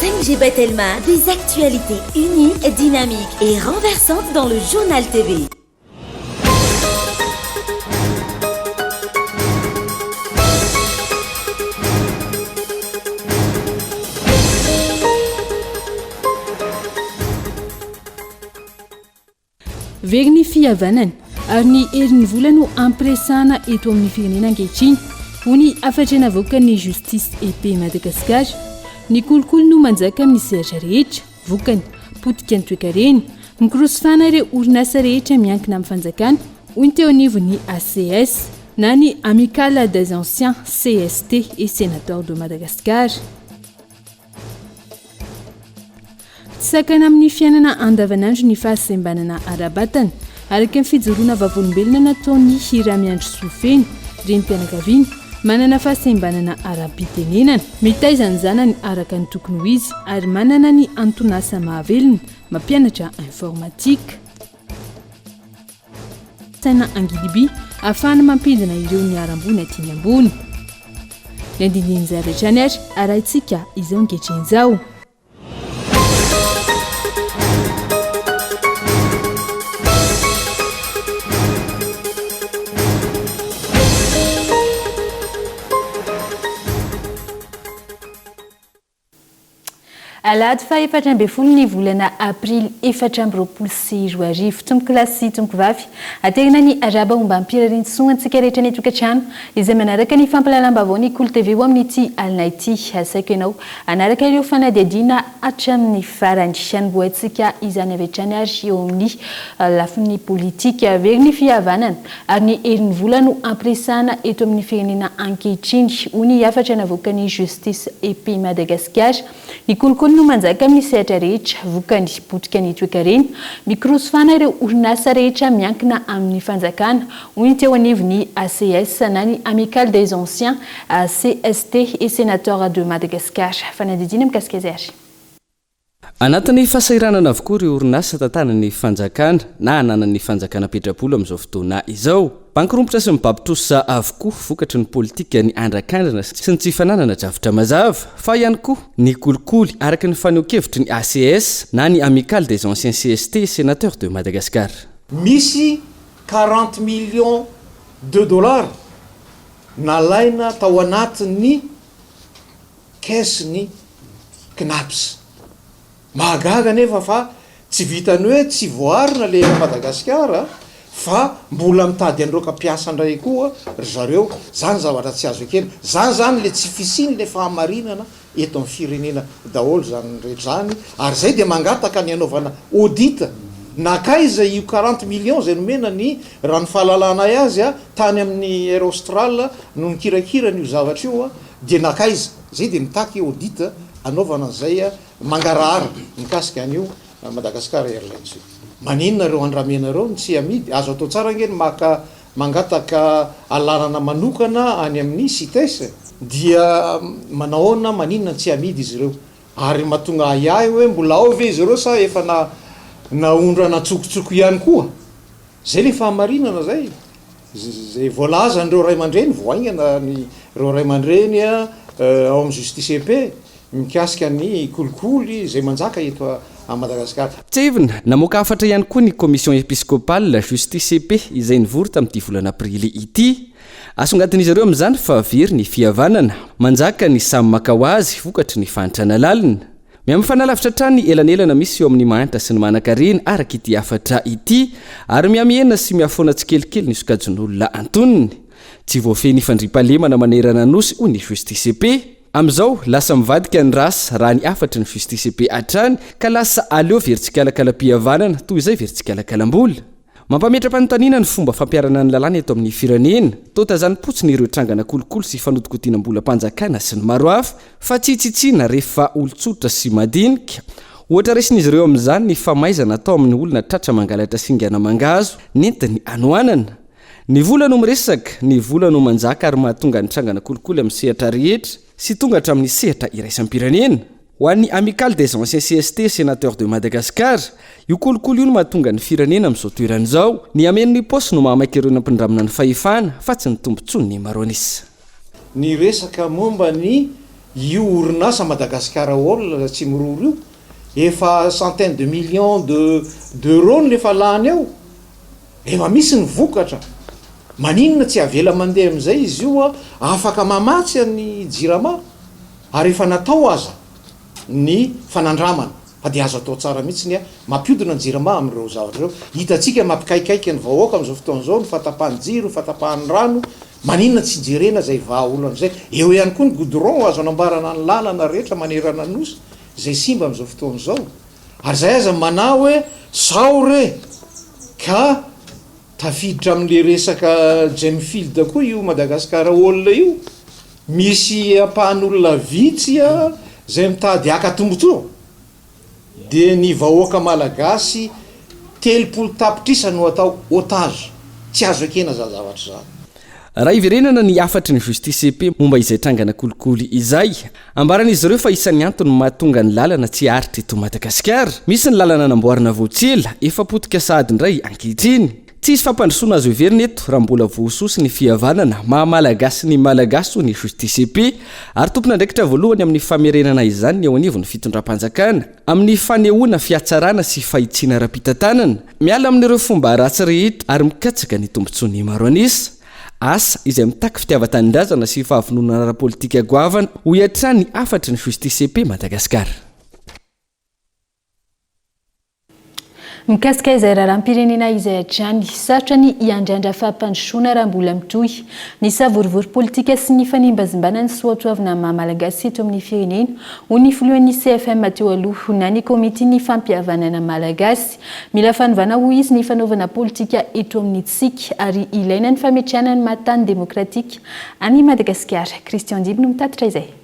5G by Telma, des actualités uniques, dynamiques et renversantes dans le Journal TV. Very ny fihavanana ary ny herin'ny vola no ampiresahana eto amin'ny firenena ankehitriny, hoy ny hafatra navoakan'ny Justice et Paix Madagascar. Ny kolikoly no manjaka amin'ny sehatra rehetra. Vokany, potika ny toekarena. Mikorosifana ireo orinasa rehetra miankina amin'ny fanjakana, hoy ny teo anivon'ny ACS, na ny Amicale des Anciens cst et Sénateurs de Madagascar. Tsy sakana amin'ny fiainana andavanandro ny fahasembanana ara-batana, araka ny fijoroana vavolombelona nataon'i Hiramiandrisoa Feno, renim-pianakaviana, manana fahasembanana ara-pitenenana, mitaiza ny zanany araka ny tokony ho izy ary manana ny anton'asa mahavelona, mampianatra informatique. Saina angidiby ahafahana mampidina ireo niharam-boina aty ny ambony. Ny andindinin'izay avy hatrany ary arahintsika izao ankehitriny izao. Alahady faha 14 ny volana aprily 2024. Tompokolahy sy tompokovavy, aterina ny arahaba ombam-pirariantsoa antsika rehetra any an-tokantrano izay manaraka ny fampahalalam-baovao ny Kolo TV ho amin'ity alina ity. Asaiko ianao hanaraka ireo fanadihadiana hatramin'ny farany. Hanombohantsika izany avy hatrany ary eo amin'ny lafiny politika. Very ny fihavanana ary ny herin'ny vola no ampiresahana eto amin'ny firenena ankehitriny, hoy ny hafatra navoakan'ny Justice et Paix Madagascar. Ny kolikoly no manjaka amin'ny sehatra rehetra, vokany, potika ny toekarena, mikorosy fahana ireo orinasa rehetra miankina amin'ny fanjakana, hoy ny teo anivon'ny ACS na ny Amicale des Anciens CST et Sénateurs de Madagascar. Fanadihadiana mikasika izay ary. Anatin'ny fahasahiranana avokoa ireo orinasa tantanan'ny fanjakana na ananan'ny fanjakana petrabola amin'izao fotoana izao. Banky rompitra sy mibaby trosa avokoa vokatry ny politikan'ny andrakandrana sy ny tsy fananana drafitra mazava, fa ihany koa ny kolikoly, araka ny fanehoan-kevitry ny ACS na ny Amicale des Anciens cst et Sénateurs de Madagascar. Misy 40 millions de dollars nalaina tao anatin'ny caisse-n'ny Cnaps. Mahagaga anefa fa tsy vitan'ny hoe tsy voaarina le Air Madagascar fa mbola mitady handroaka mpiasa indray koa ry zareo, zany zavatra tsy azo ekena, zany zany le tsy fisian'le fahamarinana eto amin'ny firenena daholo zany rehetra zany, ary zay dia mangataka ny hanaovana audit nankaiza io 40 millions zay nomena ny raha ny fahalalanay azy tany amin'ny Air Austral no nikirakira an'io zavatra io dia nankaiza, zay dia mitaky audit anaovana an'izay mangarahara mikasika an'io Madagascar Airlines io. Maninona ireo andramena ireo no tsy amidy? Azo atao tsara ange ny maka mangataka alalana manokana any amin'ny Cites e. Dia manahoana maninona no tsy amidy izy ireo? Ary mahatonga ahiahy hoe mbola ao ve izy ireo sa efa na naondrana an-tsokotsoko ihany koa? Zay le fahamarinana zay. Zay voalazan'ireo ray aman-dreny vao haingana ny ireo ray aman-dreny ao amin'ny justice et paix mikasika ny kolikoly izay manjaka eto à Madagascar. Tsiahivina, namoaka hafatra ihany koa ny Commission Episcopale Justice et Paix izay nivory tamin'ity volana aprily ity. Asongadin'izy ireo amin'izany fa very ny fihavanana, manjaka ny samy maka ho azy vokatry ny fahantrana lalina. Mihamifanalafitra hatrany ny elanelana misy eo amin'ny mahantra sy ny manankarena araka ity hafatra ity ary mihamihena sy mihafoana tsikelikely ny sokajin'olona antonony. Tsy voafehy ny fandriampahalemana manerana ny Nosy hoy ny Justice et Paix. Amin'izao, lasa mivadika ny rasa, raha ny hafatry ny Justice et Paix hatrany, ka lasa aleo very tsikalakalam-pihavanana toy izay very tsikalakalam-bola. Mampametra-panontaniana ny fomba fampiharana ny lalàna eto amin'ny firenena. Toa tazanim-potsiny ireo trangana kolikoly sy fanodinkodinam-bolam-panjakana sy ny maro hafa, fa tsy itsitsiana rehefa olon-tsotra sy madinika. Ohatra raisin'izy ireo amin'izany ny famaizana atao amin'ny olona tratra mangalatra singana mangahazo nentiny hanoanana. Ny vola no miresaka, ny vola no manjaka ary mahatonga ny trangana kolikoly amin'ny sehatra rehetra sy tonga hatramin'ny sehatra iraisam-pirenena. Ho an'ny Amicale des anciens cst et sénateurs de Madagascar, io kolikoly io no mahatonga ny firenena amin'izao toerana izao. Ny hameno ny paosy no mahamaika ireo nampindramina ny fahefana fa tsy ny tombontsoan'ny maro an'isa. Ny resaka momba ny Io orinasa Madagascar Oil Tsimiroro io, efa centaine de millions de d'euros no efa lany ao, efa misy ny vokatra, maninona tsy avela mandeha amin'izay izy io afaka mamatsy an'ny Jirama ary efa natao aza ny fanandramana fa dia azo atao tsara mihitsy ny mampiodina ny Jirama amin'ireo zavatra ireo. Hitantsika mampikaikaika ny vahoaka amin'izao fotoana izao ny fahatapahan'ny jiro, ny fahatapahan'ny rano, maninona tsy jerena izay vahaolana izay. Eo ihany koa ny goudron azo anamboarana ny lalana rehetra manerana ny Nosy izay simba amin'izao fotoana izao. Ary izay aza manahy hoe sao re ka tafiditra amin'ilay resaka Gemfield koa io Madagascar Oil io. Misy ampahan'olona vitsy izay mitady haka tombotsoa dia ny vahoaka malagasy 30 tapitrisa no atao otage. Tsy azo ekena izany zavatra izany. Raha hiverenana ny hafatry ny Justice et Paix momba izay trangana kolikoly izay, ambaran'izy ireo fa isan'ny antony mahatonga ny lalana tsy haharitra eto Madagasikara. Misy ny lalana namboarina vao tsy ela, efa potika sahady indray ankehitriny. Tsy hisy fampandrosoana azo heverina eto raha mbola voaososy ny fihavanana maha Malagasy ny Malagasy hoy ny Justice et Paix ary tompon'andraikitra voalohany amin'ny famerenana izany ny eo anivon'ny fitondram-panjakana amin'ny fanehoana fihatsarana sy fahitsiana ara-pitantanana, miala amin'ireo fomba ratsy rehetra ary mikatsaka ny tombontsoan'ny maro an'isa. Asa izay mitaky fitiavan-tanindrazana sy fahavononana ara-politika goavana, hoy hatrany ny hafatry ny Justice et Paix Madagascar. Mikasika izay raharaham-pirenena izay hatrany, sarotra ny hiandrandra fampandrosoana raha mbola mitohy ny savorovoro politika sy ny fanimbazimbana ny soatoavina maha Malagasy eto amin'ny firenena, hoy ny filohan'ny CFM teo aloha na ny komitin'ny fampihavanana malagasy. Mila fanovana hoy izy ny fanaovana politika eto amintsika ary ilaina ny fametrahana ny maha tany demokratika an'i Madagasikara. Christian Diby no mitatitra izay.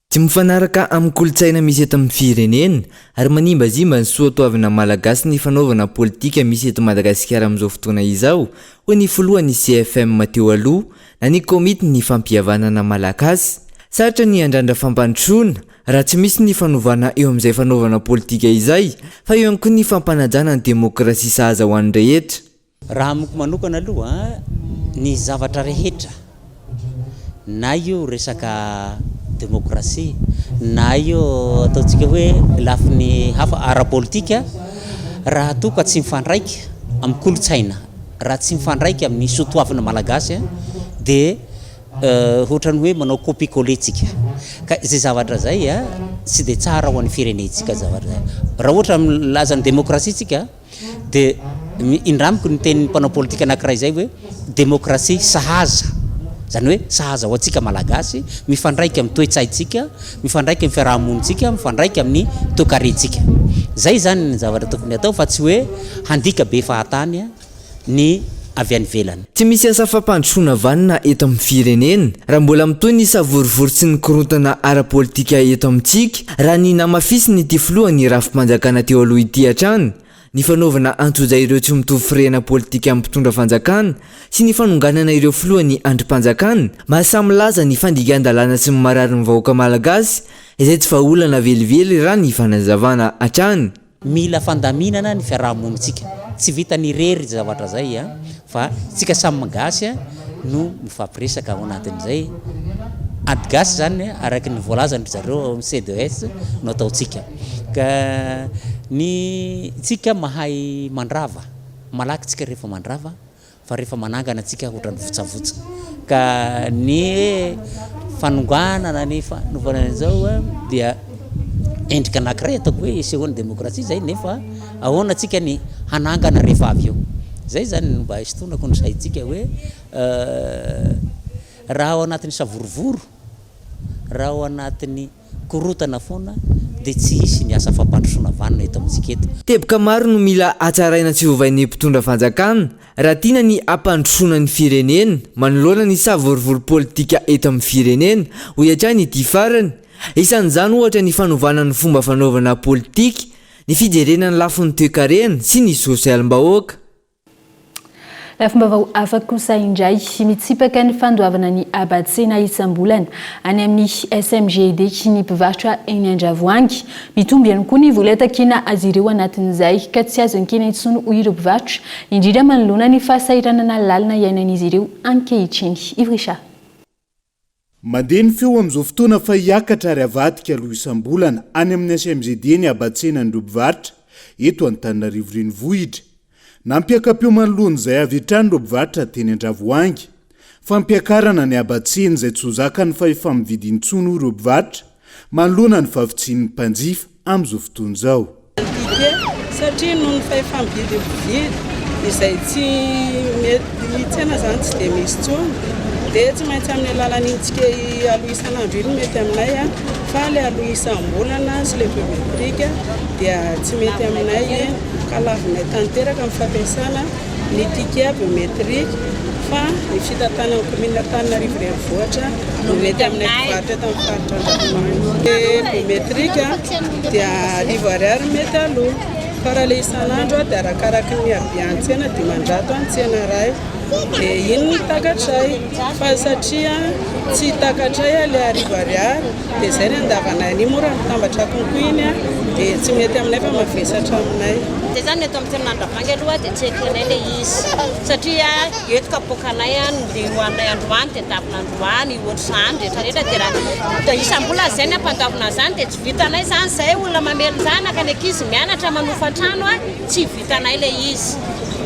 Tsy mifanaraka amin'ny kolontsaina misy eto amin'ny firenena ary manimbazimba ny soatoavina malagasy ny fanaovana politika misy eto Madagasikara amin'izao fotoana izao, hoy ny filohan'ny CFM teo aloha na ny komitin'ny fampihavanana malagasy. Sarotra ny hiandrandra fampandrosoana raha tsy misy ny fanovana eo amin'izay fanaovana politika izay fa eo ihany koa ny fampanajana ny demokrasia sahaza ho an'ny rehetra. Raha amiko manokana aloha, ny zavatra rehetra, na io resaka demokrasia, na io ataontsika hoe lafiny hafa ara-politika, raha toa ka tsy mifandraika amin'ny kolontsaina, raha tsy mifandraika amin'ny soatoavina malagasy dia ohatran'ny hoe manao copie coller tsika. Ka izay zavatra izay tsy dia tsara ho an'ny firenentsika zavatra izay. Raha ohatra milaza ny demokrasia tsika, Dia indramiko ny tenin'ny mpanao politika anankiray izay hoe demokrasia sahaza, izany hoe sahaza ho antsika Malagasy, mifandraika amin'ny toe-tsaintsika, mifandraika amin'ny fiaraha-monintsika, mifandraika amin'ny toekarentsika. Izay izany ny zavatra tokony hatao fa tsy hoe handika be fahatany ny avy any ivelany. Tsy misy asa fampandrosoana vanona eto amin'ny firenena raha mbola mitohy ny savorovoro sy ny korontana ara-politika eto amintsika, raha ny namafisin'ity filohan'ny rafi-panjakana teo aloha ity hatrany, ny fanaovana antsojay ireo tsy mitovy firehana politika amin'ny mpitondra fanjakana sy ny fanonganana ireo filohan'ny andrim-panjakana mahasahy milaza ny fandikan-dalàna sy ny marary ny vahoaka malagasy izay tsy vahaolana velively raha ny fanazavana hatrany. Mila fandaminana ny fiaraha-monintsika. Tsy vitan'ny irery izay zavatra izay fa tsika samy gasy no mifampiresaka ao anatin'izay. Ady gasy izany araka ny voalazan-dry zareo ao amin'ny CDS no ataontsika. Ka ny tsika mahay mandrava, malaky tsika rehefa mandrava. fa rehefa manangana antsika ohatran'ny votsavotsa ka ny hoe fanonganana ny fanovana an'izao dia endrika anankiray ataoko hoe isehoan'ny demokrasia zay nefa ahoana antsika ny hanangana rehefa avy eo zay zany no mba hisintonako ny saintsika hoe raha ao anatin'ny savorovoro raha ao anatin'ny Korontana foana dia tsy hisy ny asa fampandrosoana vanona eto amintsika eto. Teboka maro no mila hatsaraina tsy ovain'ny mpitondra fanjakana raha tiana ny hampandrosoana ny firenena manoloana ny savorovoro politika eto amin'ny firenena, hoy hatrany ity farany. Isan'izany ohatra ny fanovana ny fomba fanaovana politika, ny fijerena ny lafiny toekarena sy ny sosialim-bahoaka. Lafim-baovao hafa kosa indray, mitsipaka ny fandoavana ny haba-tsena isam-bolana any amin'ny SMGD ny mpivarotra eny Andravoahangy. Mitombo ihany koa ny vola takiana azy ireo anatin'izay ka tsy azo ekena intsony hoy ireo mpivarotra, indrindra manoloana ny fahasahiranana lalina iainan'izy ireo ankehitriny. Yves Richard. Mandeha ny feo amin'izao fotoana fa hiakatra ary havadika aloha isam-bolana any amin'ny HMGD ny haba-tsenan'ireo mpivarotra eto Antananarivo Renivohitra. Nampiaka-peo manoloana izay avy hatrany ireo mpivarotra teny Andravoahangy. Fampiakarana ny haba-tsena izay tsy ho zakan'ny fahefa-mividy intsony hoy ireo mpivarotra manoloana ny fahavitsian'ny mpanjifa amin'izao fotoana izao. Ticket satria noho ny fahefa-mividy mpividy izay tsy mety tsena izany tsy dia misy intsony dia tsy maintsy amin'ny alalan'iny ticket aloa isan'andro iny no mety aminay fa ilay aloa isam-bolana sy ilay biométrique dia tsy mety aminay ka lavinay tanteraka ny fampiasana ny ticket biométrique fa ny fitantanan'ny kaominina Antananarivo Renivohitra no mety aminay mpivarotra eto amin'ny faritra Andranomangy. Ny biométrique dia arivo ariary no mety aloha fa raha ilay isan'andro dia arakaraky ny habean'ny tsena 500 ny tsena iray dia iny no takatray fa satria tsy takatray ilay arivo ariary Dia izay ny andavanay an'iny moa raha mitambatra konko iny dia tsy mety aminay fa mavesatra aminay. Dia izany eto amin'ny tsenan'Andravoahangy aloha dia tsy ekenay ilay izy satria eto kapoakanay no dia hohaninay androany dia davina androany ohatr'izany rehetra rehetra dia raha isam-bolana izay ny ampandoavina an'izany dia tsy vitanay izany izay olona mamelon-janaka ny ankizy mianatra manofa trano tsy vitanay ilay izy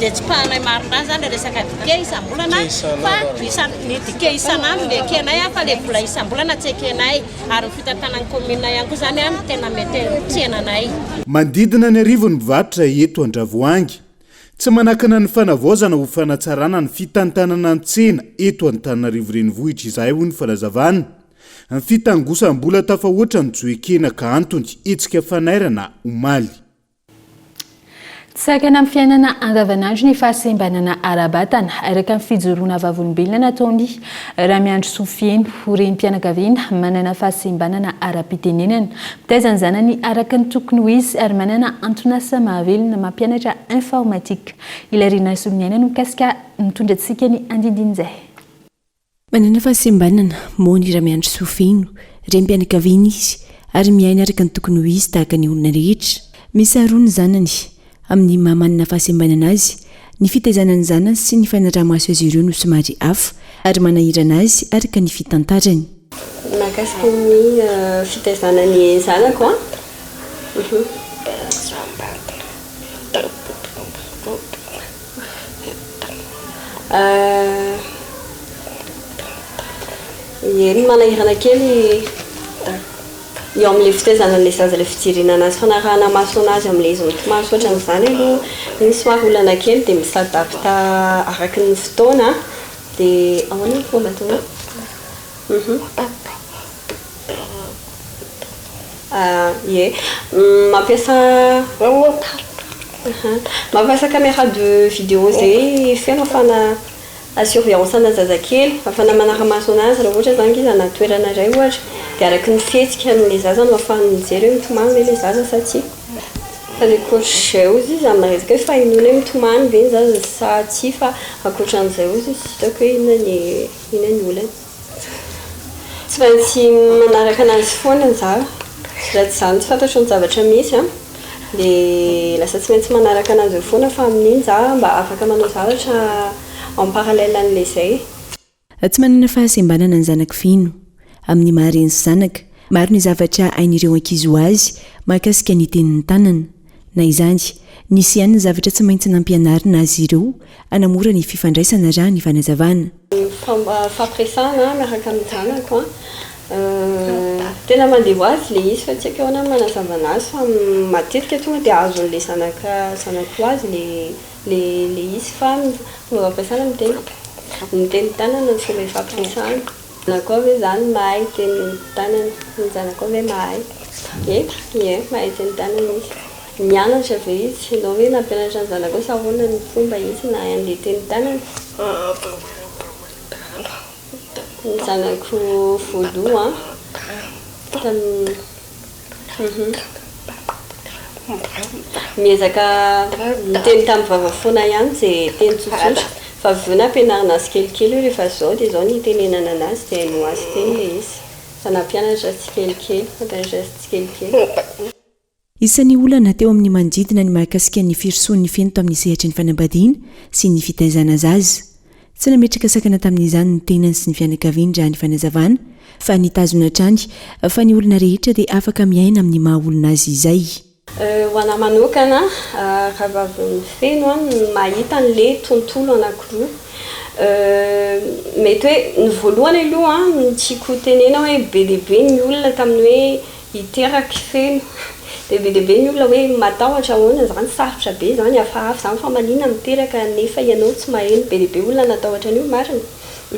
dia tsy pahanay marina izany ilay resaka ticket isam-bolana fa isan Ny ticket isan'andro no ekenay fa le vola isam-bolana tsy ekenay ary ny fitantanan'ny commune ihany koa zany no tena mety tsenanay. Manodidina ny arivony mpivarotra eto Andravoahangy. Tsy manakana ny fanavaozana ho fanatsarana ny fitantanana ny tsena eto Antananarivo Renivohitra izahay hoy ny fanazavana. Ny fitangosam-bola tafahoatra no tsy ho ekena ka antony hetsika fanairana omaly. Tsy sakana amin'ny fiainana andavanandro ny fahasembanana ara-batana, araka ny fijoroana vavolombelona nataon'i Ramiandrisoa Feno, renim-pianakaviana manana fahasembanana ara-pitenenana. Mitaiza ny zanany araka ny tokony ho izy ary manana anton'asa mahavelona mampianatra informatique. Ilay Rinah Soloniaina no mikasika mitondra antsika ny andindin'izay. Manana fahasembanana, Mony Ramiandrisoa Feno, renim-pianakaviana izy ary miaina araka ny tokony ho izy tahaka ny olona rehetra. Miisa roa ny zanany. Amin'ny maha manana fahasembanana azy, ny fitaizana ny zanany sy ny fanaraha-maso azy ireo no somary hafa ary manahirana azy araka ny fitantarany. Mahakasika ny fitaizana ny zanako an. Ie, ny manahirana kely eo amin'ilay fitaizana an'ilay zaza, ilay fijerena anazy, fanarahana maso anazy amin'ilay izy mitomany sy ohatran'izany aloha, iny somary olana kely dia mi-s'adapte araka ny fotoana dia ahoana ny fomba atao? Ie, mampiasa mampiasa caméra de vidéo zay feno ahafahana surveillance-na zazakely, ahafahana manara-maso anazy raha ohatra zany izy anaty toerana iray ohatra, dia araky ny fihetsika an'ilay zaza no ahafahany mijery hoe mitomany ve ilay zaza sa tsia. Fa le ankoatr'izay ozy izy amin'ny resaka hoe fahenoana hoe mitomany ve ny zaza sa tsia fa ankoatran'izay ozy izy tsy hitako hoe inona ny inona ny olana. Tsy maintsy manaraka anazy foana za, raha tsy izany tsy fantatro ny zavatra misy an, dia lasa tsy maintsy manaraka anazy eo foana fa amin'iny za mba afaka manao zavatra en parallèle an'ilay izay. Tsy manana fahasembanana ny zanak'i Fino. Amin'ny maha reny sy zanaka, maro ny zavatra hain'ireo ankizy ho azy mahakasika ny tenin'ny tanana. Na izany, nisy ihany ny zavatra tsy maintsy nampianarina azy ireo hanamora ny fifandraisana raha ny fanazavana. Fampiresahana miaraka amin'ny zanako an, tena mandeha ho azy ilay izy fa tsy haiko ahoana ny manazava anazy fa matetika tonga dia azon'ilay zanaka zanako ho azy ilay ilay izy fa ny fomba fampiasana miteny miteny tanana ny fomba ifampiresahana. Zanakao ve zany mahay teny tanana? Ny zanakao ve mahay? Ie, ie, mahay teny tanana izy. Nianatra ve izy? Ianao ve nampianatra ny zanakao sa ahoana ny fomba izy nahay an'ilay teny tanana? Ny zanako voaloha tamin'ny. Miezaka miteny tamin'ny vava foana ihany izay teny tsotsotra fa avy eo nampianarina azy kelikely hoe rehefa izao dia izao ny hitenenana anazy dia hainy ho azy teny ilay izy fa nampianatra tsikelikely, nampianatra azy tsikelikely. Isan'ny olana teo amin'ny manodidina ny mahakasika ny firosoan'ny feno tamin'ny sehatry ny fanambadiana sy ny fitaizana zaza. Tsy nametraka sakana tamin'izany ny tenany sy ny fianakaviany raha ny fanazavana fa nitazona hatrany fa ny olona rehetra dia afaka miaina amin'ny maha olona azy izay. Ho anah manokana, rahavavin'i Feno an, ny mahita an'le tontolo anakiroa. Mety hoe ny voalohany aloha an, ny tiako hotenena hoe be dia be ny olona tamin'ny hoe Hiteraka i Feno. Dia be dia be ny olona hoe matahotra ahoana izany, sarotra be izany, hafahafa izany fa maninona miteraka nefa ianao tsy maheno, be dia be olona natahotra an'io marina?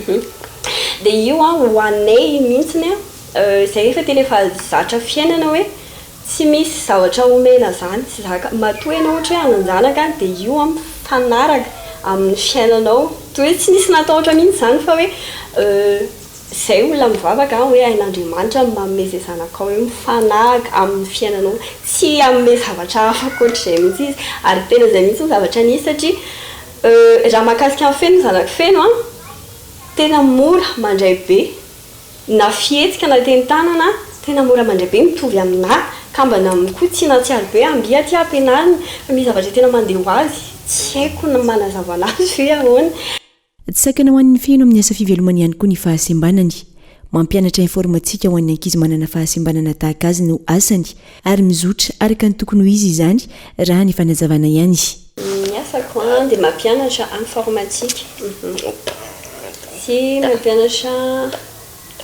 Hum. Dia io an, ho anay mihitsiny an, izay efa tena efa zatra fiainana hoe tsy misy zavatra omena izany, tsy zaka, matoa ianao ohatra hoe hanan-janaka dia io an mifanaraka amin'ny fiainanao, toa hoe tsy nisy natahotra mihitsy izany fa hoe Zay olona mivavaka an, hoe hain'Andriamanitra ny manome izay zanakao eo mifanahaka amin'ny fiainanao, tsy hanome zavatra hafa ankoatr'izay mihitsy izy, ary tena izay mihitsy ny zavatra nisy satria raha mahakasika an'i Feno ny zanak'i Feno an, tena mora mandray be, na fihetsika na teny tanana, tena mora mandray be mitovy aminà, kambana aminy koa tsy nahatsiaro be amby aty ampianarina fa misy zavatra tena mandeha ho azy, tsy haiko ny manazava anazy hoe ahoana. Tsy sakana ho an'ny feno amin'ny asa fivelomany ihany koa ny fahasembanany. Mampianatra informatika ho an'ny ankizy manana fahasembanana tahaka azy no asany ary mizotra araka ny tokony ho izy izany raha ny fanazavana ihany. Ny asako dia mampianatra informatika sy mampianatra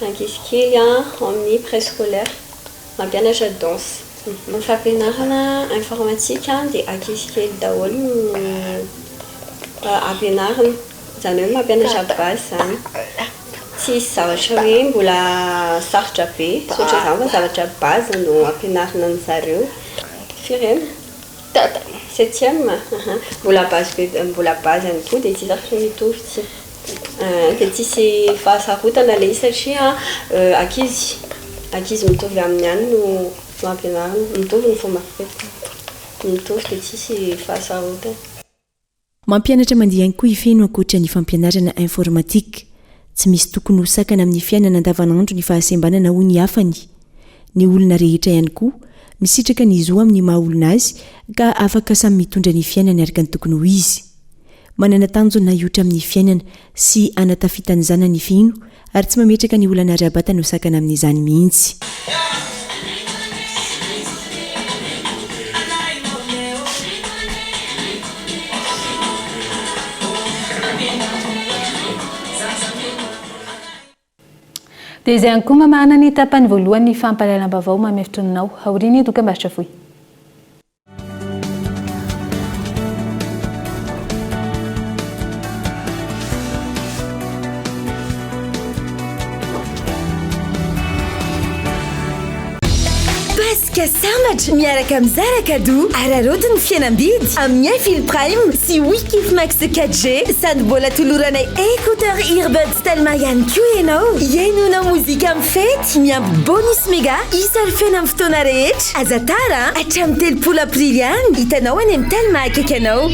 ankizy kely ao amin'ny préscolaire. Mampianatra danse. Ny fampianarana informatique dia ankizy kely daholo no ampianarina, izany hoe mampianatra base izany. Tsisy zavatra hoe mbola sarotra be sy ohatran'izany fa zavatra base no ampianarina an'zareo. Firy eo? Septième? Aha. Mbola base be, mbola base ihany koa dia tsy sarotra mitovy tsy. Dia tsisy fahasarotana ilay izy satria ankizy, ankizy mitovy aminy ihany no no ampianarina, mitovy ny fomba firesaka, mitovy dia tsisy fahasarotana. Mampianatra mandihy ihany koa i Feno ankoatra ny fampianarana informatique. Tsy misy tokony ho sakana amin'ny fiainana andavanandro ny fahasembanana hoy ny hafany. Ny olona rehetra ihany koa misitraka ny zo amin'ny maha olona azy ka afaka samy mitondra ny fiainany araka ny tokony ho izy. Manana tanjona hiotra amin'ny fiainana sy hanatafita ny zanany i Fino ary tsy mametraka ny olana ara-batana ho sakana amin'izany mihitsy. Dia izay ihany koa mamahana ny tapany voalohan'ny fampahalalam-baovao manome fotoananao aorian'ny dokambarotra fohy. Paska sambatra miaraka amin'ny Zara Cadeau. Araraoty ny fihenam-bidy amin'ny Infil Prime sy Wikif Max 4G sady mbola toloranay écouteur earbuds Telma ihany koa ianao. Hihainoanao mozika amin'ny fety miampy bonus mega hisolfena amin'ny fotoana rehetra. Aza tara a! Hatramin'ny 30 aprily ihany, hitanao any amin'ny Telma akaiky anao.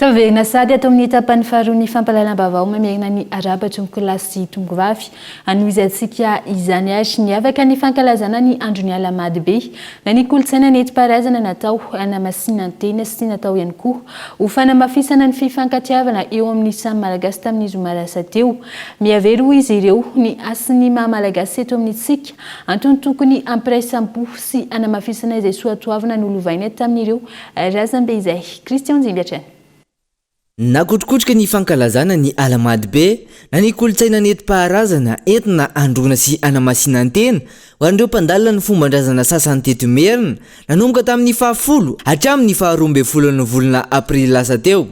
Tafaverina sahady ato amin'ny tapany faharoan'ny fampahalalam-baovao mamerina ny arahaba tompokolahy sy tompokovavy. Hanohizantsika izany ary niavaka ny fankalazana ny andron'ny Alahamady be na ny kolontsaina nentim-paharazana natao hanamasinan-tena sy natao ihany koa ho fanamafisana ny fifankatiavana eo amin'ny samy Malagasy tamin'ny zoma lasa teo. Mihavery hoy izy ireo ny hasin'ny maha Malagasy eto amintsika, antony tokony hampiraisam-po sy hanamafisana izay soatoavina nolovaina tamin'ireo Razambe izay. Christian Nzimby hatrany. Nakotrokotroka ny fankalazana ny Alahamady be na ny kolontsaina nentim-paharazana entina handroana sy hanamasinan-tena ho an'ireo mpandalina ny fomban-drazana sasany teto Imerina nanomboka tamin'ny fahafolo hatramin'ny faharoa ambin'ny folon'ny volana aprily lasa teo.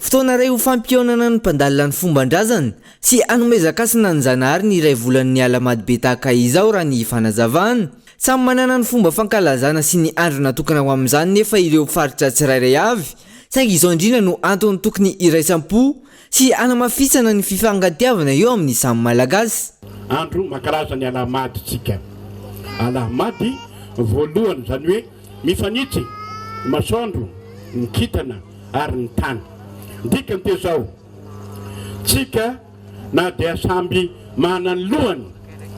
Fotoana iray ho fampihaonana ny mpandalina ny fomban-drazana sy hanomezan-kasina ny Zanahary ny iray volan'ny Alahamady be tahaka izao raha ny fanazavana. Samy manana ny fomba fankalazana sy ny andro natokana ho amin'izany nefa ireo faritra tsirairay avy, saingy izao indrindra no antony tokony hiraisam-po sy hanamafisana ny fifankatiavana eo amin'ny samy Malagasy. Andro mankalaza ny Alahamady tsika. Alahamady voalohany, izany hoe mifanitsy ny masoandro, ny kintana ary ny tany. Ny dikany dia izao, tsika na dia samby manana ny lohany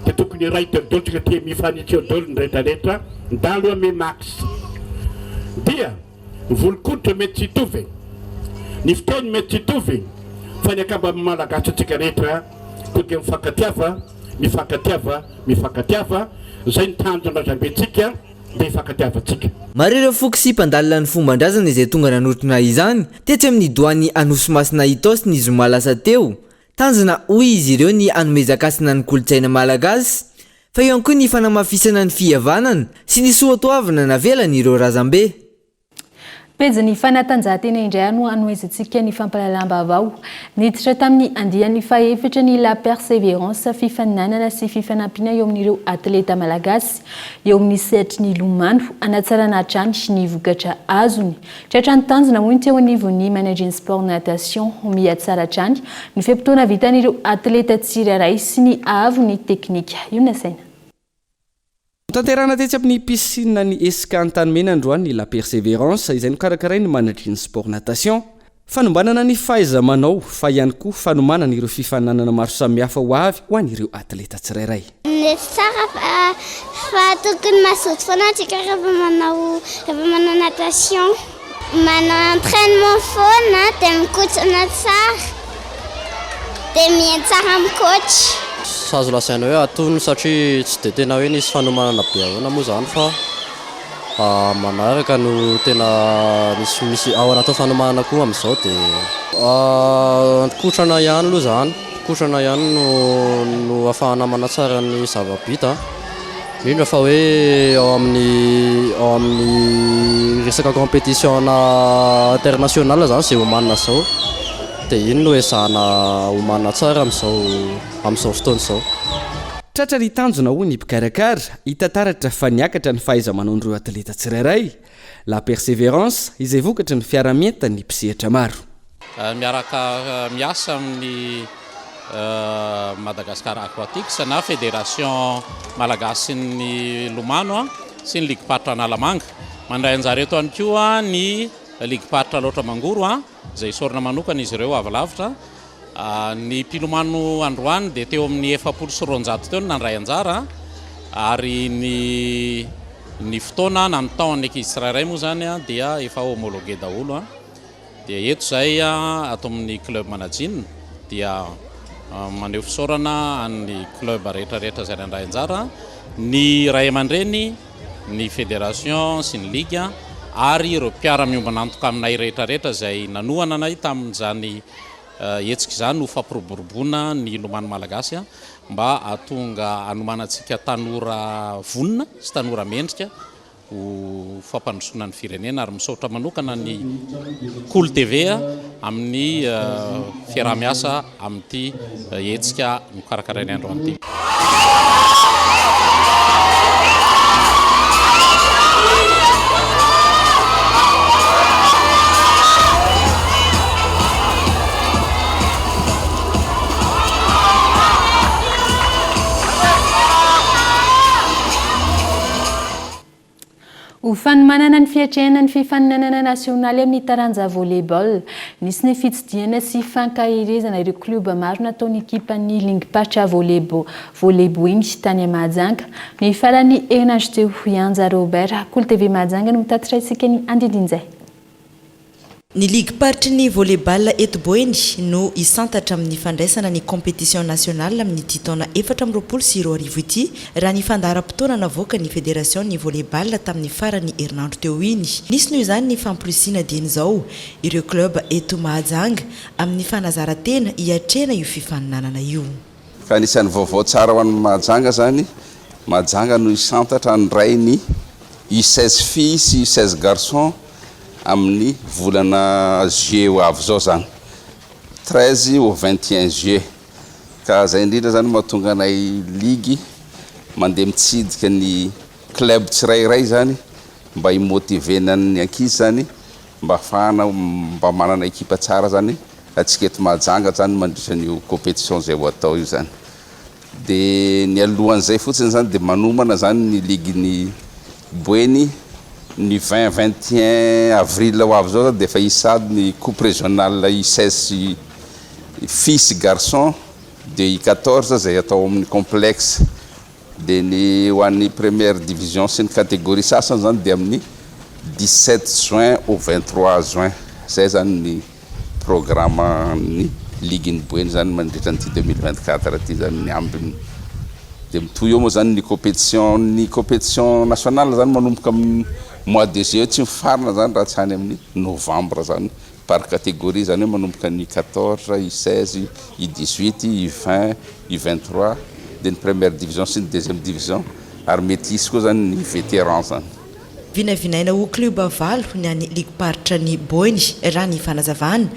dia tokony iray daholo tsika tia mifanitsy eo daholo ny rehetra rehetra, ndalo ame max dia. Ny volon-koditra mety tsy hitovy, ny fiteny mety tsy hitovy, fa ny akamban'ny Malagasy antsika rehetra koa dia mifankatiava, mifankatiava, mifankatiava, izay ny tanjon'ny razambentsika dia hifankatiavantsika. Maro ireo foko sy mpandalina ny fomban-drazana izay tonga nanotrona izany tetsy amin'ny doany Anosimasina Itaosy ny zoma lasa teo. Tanjona hoy izy ireo ny hanomezan-kasina ny kolontsaina malagasy fa eo ihany koa ny fanamafisana ny fihavanana sy ny soatoavina navelan'ireo razambe. Pejin'ny fanatanjahantena indray no hanohizantsika ny fampahalalam-baovao. Niditra tamin'ny andiany fahefatra ny La Persévérance, fifaninanana sy fifanampiana eo amin'ireo atleta malagasy eo amin'ny sehatry ny lomano, hanatsarana hatrany ny vokatra azony. Tratra ny tanjona hoy ny teo anivon'ny Managing Sport Natation. Mihatsara hatrany ny fe-potoana vitan'ireo atleta tsirairay sy ny haavon'ny teknika. Io nasaina. Notanterahina tetsy amin'ny piscine ny Esca Antanimena androany ny La Persévérance izay nokarakarain'ny Managing Sport Natation. Fanombanana ny fahaiza-manao fa ihany koa fanomanana ireo fifaninanana maro samihafa ho avy ho an'ireo atleta tsirairay. Mety tsara fa fa tokony mazoto foana antsika rehefa manao rehefa manao natation. Manao entrainement foana dia mikotrana tsara dia mihaino tsara amin'ny coach. Tsy azo lazaina hoe antonony satria tsy dia tena hoe nisy fanomanana be ahoana moa izany fa manaraka no tena misy misy ao anatin'ny fanomanana koa amin'izao dia kotrana ihany aloha izany. Kotrana ihany no no ahafahana manatsara ny zava-bita, indrindra fa hoe ao amin'ny ao amin'ny resaka compétition international zany izay omanina izao dia iny no ezahana omanina tsara amin'izao amin'izao fotoana izao. Tratra ny tanjona hoy ny mpikarakara, hita taratra fa niakatra ny fahaiza-manaon'ireo atleta tsirairay. La Persévérance, izay vokatry ny fiarahamientan'ny mpisehatra maro. Miaraka miasa amin'ny Madagascar Aquatics na Fédération Malagasin'ny Lomano sy ny Ligim-paritra Analamanga. Mandray anjara eto ihany koa ny Ligim-paritra Alaotra Mangoro izay isaorana manokana izy ireo avy lavitra. Ny mpilomano androany dia teo amin'ny 240 teo no nandray anjara ary ny ny fotoana na ny temps an'ny ankizy tsirairay moa izany dia efa homologué daholo. Dia eto izahay ato amin'ny club Manajin dia maneho fisaorana an'ny club rehetra rehetra izay nandray anjara, ny ray aman-dreny, ny fédération sy ny ligue ary ireo mpiara-miombon'antoka aminay rehetra rehetra izay nanohana anay tamin'izany hetsika izany ho fampiroboroboana ny lomano malagasy mba hahatonga hanomanantsika tanora vonona sy tanora mendrika ho fampandrosoana ny firenena ary misaotra manokana ny Kolo TV amin'ny fiaraha-miasa amin'ity hetsika nokarakarainay androany ity. Ho fanomanana ny fiatrehana ny fifaninanana nasionaly amin'ny taranja volley-ball, nisy ny fitsidihana sy fankaherezana ireo klioba maro nataon'ny ekipan'ny Lingpatra Volley Volley Boeny tany Mahajanga. Ny faran'ny herinandro teo, i Anja Robert, Kolo TV Mahajanga no mitatitra antsika ny andindin'izay. Ny ligim-paritry ny volley-ball eto Boeny no hisantatra amin'ny fandraisana ny compétition nationale amin'ity taona 2024 ity, raha ny fandaharam-potoana navoakan'ny federasion'ny volley-ball tamin'ny faran'ny herinandro teo iny. Nisy noho izany ny famporisihina dieny izao ireo club eto Mahajanga amin'ny fanazaran-tena hiatrehana io fifaninanana io. Ka anisan'ny vaovao tsara ho an'i Mahajanga zany, Mahajanga no hisantatra handray ny U 16 filles sy U 16 garçons amin'ny volana juillet ho avy izao zany, 13 au 21 juillet. Ka zay indrindra zany mahatonga anay ligue mandeha mitsidika ny. club tsirairay zany mba hi-motiver-na ny ankizy zany mba ahafahana mba manana ekipa tsara zany antsika eto Mahajanga zany mandritra an'io competition zay ho atao io zany. Dia ny alohan'izay fotsiny zany dia manomana zany ny ligin'i Boeny ny 20 21 avril ho avy zao zany dia efa hisy sahady ny coupe régionale U 16 sy filles sy garçons de U 14 izay atao ao amin'ny complexe. Dia ny ho an'ny première division sy ny catégorie sasany zany dia amin'ny 17 juin au 23 juin. Zay zany ny programme-n'ny ligin'i Boeny zany mandritra an'ity 2024 ity zany ny ambiny. Dia mitohy eo moa zany ny compétition, ny compétition nationale zany manomboka amin'ny mois de juillet tsy mifarana zany raha tsy any amin'ny novembre zany par catégorie zany hoe manomboka ny U 14, U 16, U 18, U 20, U 23 dia ny première division sy ny deuxième division ary mety hisy koa zany ny vétéran zany. Vinavinaina ho klioba valo ny an'ny ligim-paritra ny Boeny, raha ny fanazavana,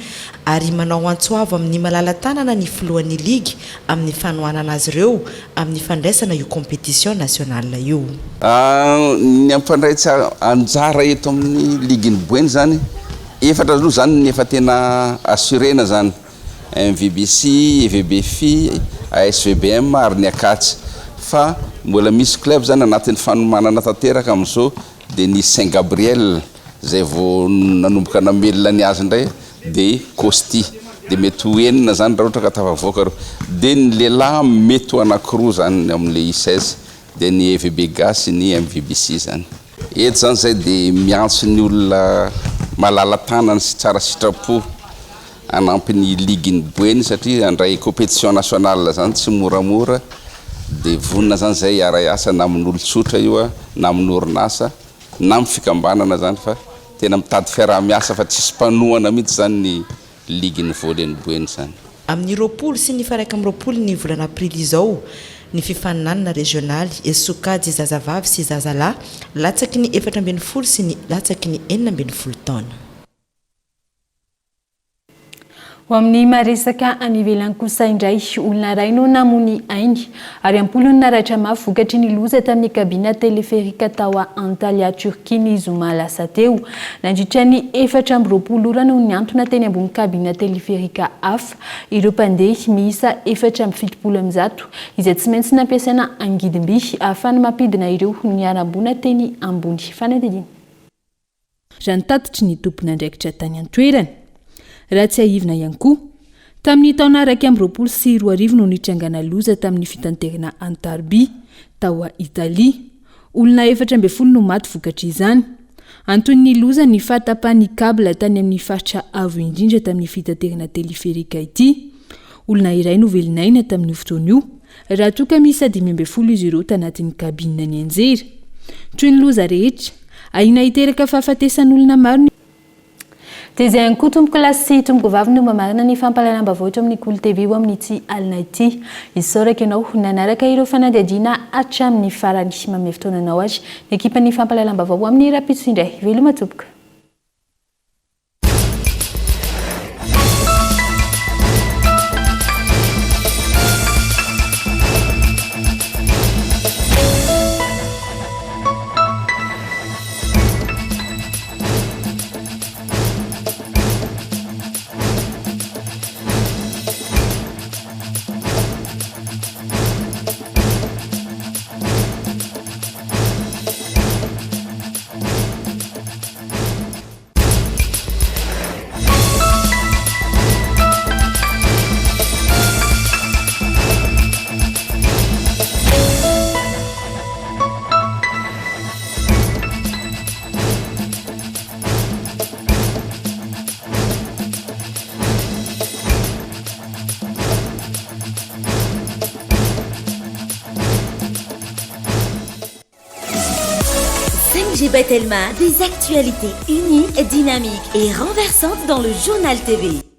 ary manao antso avo amin'ny malala-tanana ny filohan'ny ligy amin'ny fanohanana azy ireo amin'ny fandraisana io compétition nationale io. Ny hampandray tsy anjara eto amin'ny ligin'i Boeny izany, efatra aloha izany ny efa tena assurena izany, MVBC, EVBFI, ASVBM ary ny Acace. Fa mbola misy club izany anatin'ny fanomanana tanteraka amin'izao dia ny Saint Gabriel izay vao nanomboka namelona ny azy indray dia Costi. Dia mety ho enina izany raha ohatra ka tafavoaka ireo. Dia ny lehilahy mety ho anankiroa izany amin'ilay U16 dia ny EVB Gasy sy ny MVBC izany. Eto izany izay dia miantso ny olona malala-tanana sy tsara sitrapo hanampy ny ligin'i Boeny satria handray compétition nationale izany tsy moramora dia vonona izany izay hiara-hiasa na amin'olon-tsotra io na amin'orinasa na amin'ny fikambanana izany fa tena mitady fiaraha-miasa fa tsisy mpanohana mihitsy izany ny ligin'ny volley-n'i Boeny izany. Amin'ny 20 sy ny faha 21 ny volana aprily izao ny fifaninanana rezionaly sokajy zazavavy sy zazalahy latsaky ny 14 sy ny latsaky ny 16 taona. Ho amin'ny maha-resaka any ivelany kosa indray, olona iray no namoy ny ainy ary am-polony naratra mafy vokatry ny loza tamin'ny kabina teleferika tao Antalya, Turquie ny zoma lasa teo. Nandritra ny 24 ora no nihantona teny ambony kabina teleferika hafa ireo mpandeha miisa 174 izay tsy maintsy nampiasaina angidim-by ahafahana mampidina ireo niharam-boina teny ambony fanadihadiana. raha ny tatitry ny tompon'andraikitra tany an-toerana. Raha tsiahivina ihany koa, tamin'ny taona 2021 no nitrangana loza tamin'ny fitanterana an-tariby tao Italia. Olona 14 no maty vokatr'izany. Anton'ny loza ny fahatapahan'ny cable tany amin'ny faritra avo indrindra tamin'ny fitaterana teleferika ity. Olona iray no velon'aina tamin'io fotoana io, raha toa ka miisa 15 izy ireo tanatin'ny cabine nianjera. Toy ny loza rehetra, ahiana hiteraka fahafatesan'olona maro ny. Dia izay ihany koa tompokolahy sy tompokovavy no mamarana ny fampahalalam-baovao eto amin'ny Kolo TV ho amin'ity alina ity. Isaorako ianao nanaraka ireo fanadihadiana hatramin'ny farany. Manome fotoana anao ary ny ekipan'ny fampahalalam-baovao ho amin'ny rahampitso indray. Veloma tompoko. 5G by Telma, des actualités uniques, dynamiques et renversantes dans le journal TV.